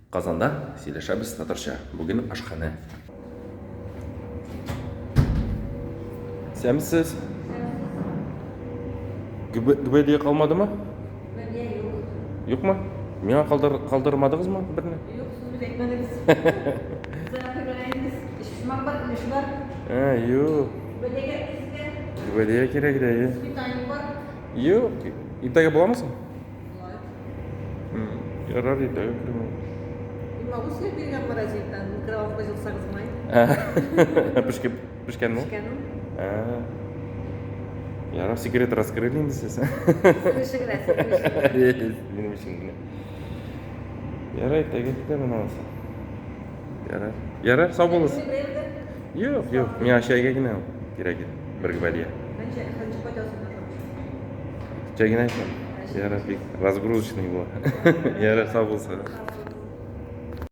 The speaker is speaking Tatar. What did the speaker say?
Казанда сөйләшәбез татарча. Бүген ашханә. Сәмсез. Гөбәдия калмадымы? Гөбәдия юк. Юкмы? Миңа калдыр, калдырмадыгызмы берне? Юк, сез бит әйтмәдегез. Сез әйтмәдегез. Эчпочмак бар, өлеш бар. Ә, юк. Гөбәдия кирәк сезгә? Гөбәдия кирәк дә, е. Сметанник бар. Юк. Иртәгә буламы соң? Болай. Ярар, иртәгә кермим. Мин могу себе биргән морозильдан, микроволновка җылытсагыз май. Пешкән, пешкәнме? Пешкән ул. Ярар, секрет раскрыли инде сез. Сезнең өчен генә, сезнең өчен. Минем өчен генә. Ярар, иртәгә китәрмен алайса. Ярар. Ярар, сау булыгыз. Юк, юк, миңа чәйгә генә кирәк иде. Бер гөбәдия. Нче, нче кайтасың? Чәй генә эчәм. Ярар, бик разгрузочный була. Ярар, сау булсын.